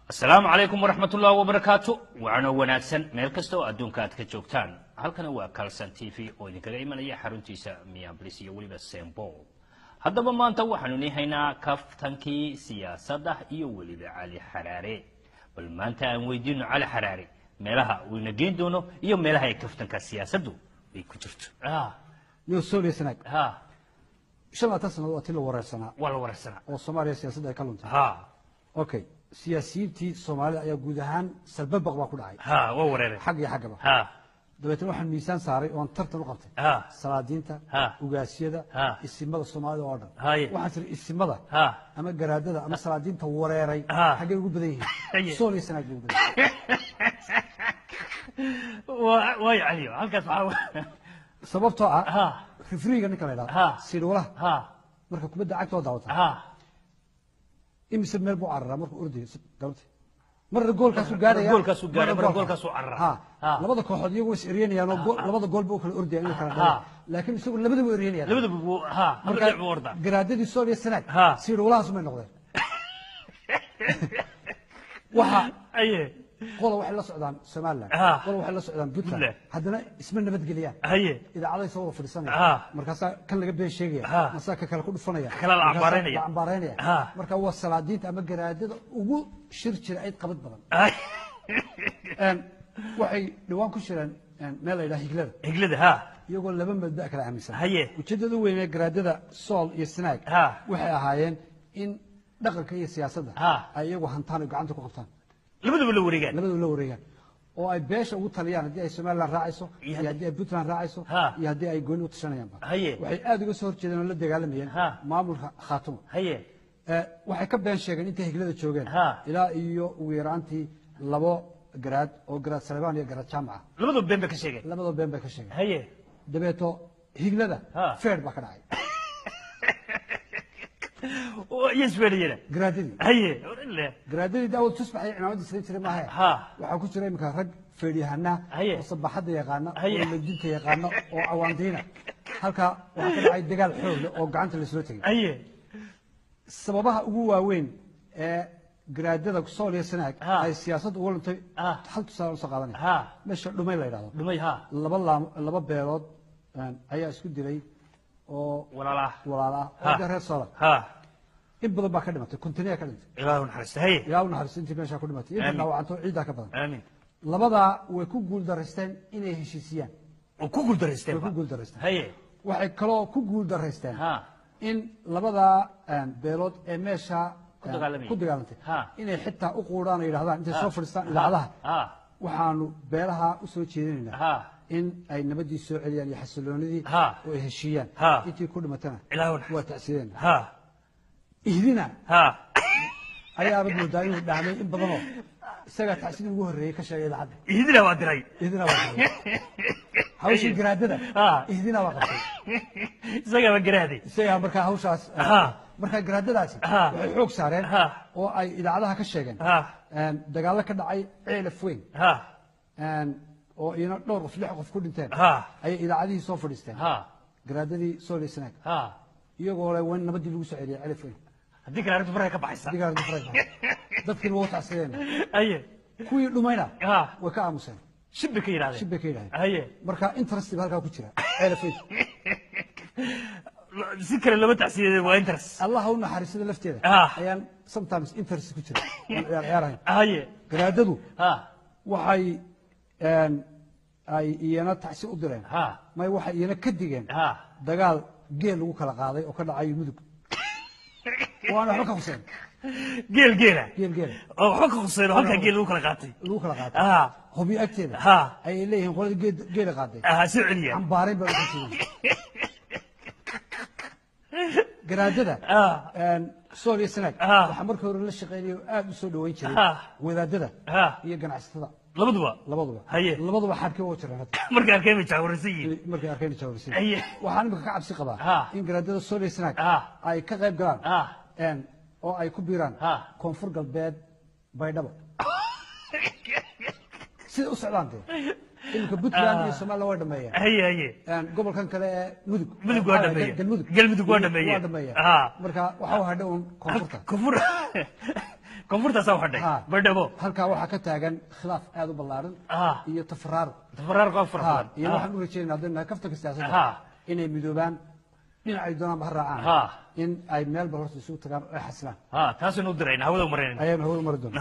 Asalaamu calaykum waraxmat ullahi wabarakaatu. Wacano wanaagsan meel kasta oo adduunka aad ka joogtaan. Halkana waa Calson TV oo idinkaga imanaya xaruntiisa Minneapolis iyo weliba St Paul. Haddaba maanta waxaanu nii haynaa kaftankii siyaasadda iyo weliba Cali Xaraare. Bal maanta aan weydiino Cali Xaraare meelaha uu ina geyn doono iyo meelaha ay kaftanka siyaasaddu ay ku jirto. Yo Sool iyo Sanaag, 25 sannadood waa tii la wareersanaa. Waa la wareersanaa. Oo Soomaaliya siyaasadda ay ka luntay. Okay, siyaasiyiintii Soomaalida ayaa guud ahaan salbabaq baa ku dhacay. Waa wareereen. Xag iyo xaggaba. Dabeetna waxaan miisaan saaray oon tartan u qabtay salaadiinta, ugaasyada, isimada Soomaalida oo dhan. Waxaan tiri isimada ama garaadada ama salaadiinta wareeray xaggay ugu badan yihiin? Sool iyo Sanaag bay ugu badan yihiin. Waayo Caliyo, halkaas waxaa Sababtoo ah referee-ga ninka la yidhahdo, siidhuulaha, marka kubadda cagta oo daawata, imise meel buu cararaa markuu ordayo galabti? Marna goolkaasuu gaaraya. Goolkaasuu gaaraya, marna goolkaasuu cararaa. Labada kooxood iyagu is eryanayaan oo labada gool ba u kala ordayaan inay kala dhaleen, laakiin isagu labadaba u eryanayaan. Labadaba buu hal dhinac buu ordaa. Garaadadii Sool iyo Sanaag siidhuulahaas umay noqdeen. Waxa qola waxay la socdaan Somaliland, qola waxay la socdaan Puntland. Puntland. Haddana isma nabadgeliyaan. Idaacaday soo wada fadhiisanaya. Markaasaa kan laga been sheegaya, markaasaa ka kale ku dhufanaya, kale la markaasaa cambaaraynaya. La cambaaraynaya. Marka waa salaadiinta ama garaadada ugu shir jira cid qabad badan. Waxay dhawaan ku shireen meel la yidhaha Higlada. Higlada. Iyagoo laba mabda kala aaminsan. Ujeeddada weyn ee garaadada Sool iyo Sanaag waxay ahaayeen in dhaqanka iyo siyaasadda ay iyagu hantaan oo gacanta ku qabtaan. Labadaba la wareegaan. Labadaba la wareegaan oo ay beesha ugu taliyaan haddii ay Somaliland raacayso iyo iyo haddii ay Puntland raacayso iyo haddii ay gooni u tashanayaanba. Waxay aada uga soo horjeedeen oo la dagaalamayeen maamulka Khaatumo. Waxay ka been sheegeen intay Higlada joogeen ilaa iyo ugu yaraantii labo garaad oo Garaad Salebaan iyo Garaad Jaamaca. Labadaba been bay ka sheegeen. Labadaba been bay ka sheegeen. Dabeeto Higlada feer baa ka dhacay. Iyo isbeeriyena. Garaadadii. Garaadadii daawad tusbax iyo cimaamaddii sidan jiray maahe. Waxaa ku jira iminka rag feedhyahanaa oo sabaxadda yaqaana oo ladinta yaqaana oo cawaandiina. Halkaa waxaa ka dhacay dagaal xoog leh oo gacanta laisla tegay. Sababaha ugu waaweyn ee garaadada Sool iyo Sanaag ay siyaasadda uga luntay, hal tusaale usoo qaadanaya. Meesha Dhumay la yidhahdo, Dhumay. laba laam, laba beelood ayaa isku dilay oo walaalaa. Walaala ah oo dee reer Soola. In badan baa ka dhimatay, kontiniya ka dhintay. Ilaahu naxariista. Ilaa u naxariisto intii meeshaa ku dhimatay, inta Aamin. dhaawacanto ciiddaa ka badan. Aamin. Labadaa way ku guuldaraysteen inay heshiisiyaan. Oo ku guuldaraysteen. Way ku guuldaraysteen. Haye. Waxay kaloo ku guuldaraysteen in labadaa beelood ee meesha ku dagaalamaya. Ku dagaalantay inay xitaa u quudhaan oo yidhahdaan intay soo fadhiistaan idaacadaha, waxaanu beelaha u soo jeedinaynaa in ay nabaddii soo celiyaan iyo xasiloonidii oo ay heshiiyaan. Intii ku dhimatana Ilaahu naxariisto. waa tacsideen. Ihdina ayaabad moodaa inuu dhaamay in badanoo isagaa tacsidii ugu horreeyey ka sheegay idaacadda. Ihdina waa diray. Ihdina waa qabtay hawshii garaadada. Ihdina waa qabtay. Isagaaba garaaday. Isagaa markaa hawshaas. Markaa garaadadaasi waxay xoog saareen oo ay idaacadaha ka sheegeen dagaallo ka dhacay Ceelaf Weyn oo iyana dhowr qof, lix qof ku dhinteen, ayay idaacadihii soo fadhiisteen garaadadii Sool iyo Sanaag, iyagoo le waa in nabadii lagu soo celiyay Ceelaf Weyn. Haddii kale arrintu faraha ka baxaysa. Digaar dufray dadkiina waa u tacsideen. Kuwii Dhumayna way ka aamuseen. Shib bay ka yidhahdeen. Shib bay ka yidhahdeen. Marka interest ba halkaa ku jira Ceelaf Weyn. Si kale lama tacsiyeedeen, waa interest. Allah u naxariisada lafteeda ayaan sometimes interest ku jira aan ciyaar ciyaarahayn. Garaadadu waxay ay iyana tacsi u direen, may waxay iyana ka digeen dagaal geel lagu kala qaaday oo ka dhacay Mudug oo aan waxba ka khuseen. Geel geela. Geel geela. Oo waxba ka khuseen oo halkaa geel lagu kala qaatay. Lagu kala qaaday Hobyo agteeda ayay leeyihiin qolada geela qaaday soo celiya. Cambaarayn baa uka jirin garaadada Sool iyo Sanaag. Waxaa markii hore la shaqeynaya oo aad u soo dhaweyn jiray wadaadada iyo ganacsatada. Labaduba. Labaduba. Labaduba xadkii waa u jiraan hadda. Markay arkeen bay jaawarsan yihiin. Markay arkeen jaawarsan. Waxaan imika ka cabsi qabaa in garaadada Sool iyo Sanaag ay ka qayb galaan oo ay ku biiraan Koonfur Galbeed, Baydhabo sida u socdaan. Dee iminka Puntland iyo Somaliland way dhameeyeen. Haye haye. Gobolkan kale ee Mudug. Mudug waa dhameeyeen. Galmudug. Galmudug waa dhameeyeen. Waa dhameeyeen. Marka waxa u hadha uun koonfurta. Koonfur. Koonfurtaasaa u hadhay. Baydhabo. Halkaa waxaa ka taagan khilaaf aad u ballaaran iyo tafaraar. Tafaraar qof fara badan. Iyo waxaan u rajeynaa haddaynu nahay kaftanka siyaasadda inay midoobaan, dhinacay doonaan ha raacaan, in ay meel bal horta isugu tagaan oo ay xasilaan. Taasaynu u dirayna, hawada u maraynayna. Ayaanu hawada mari doonaa.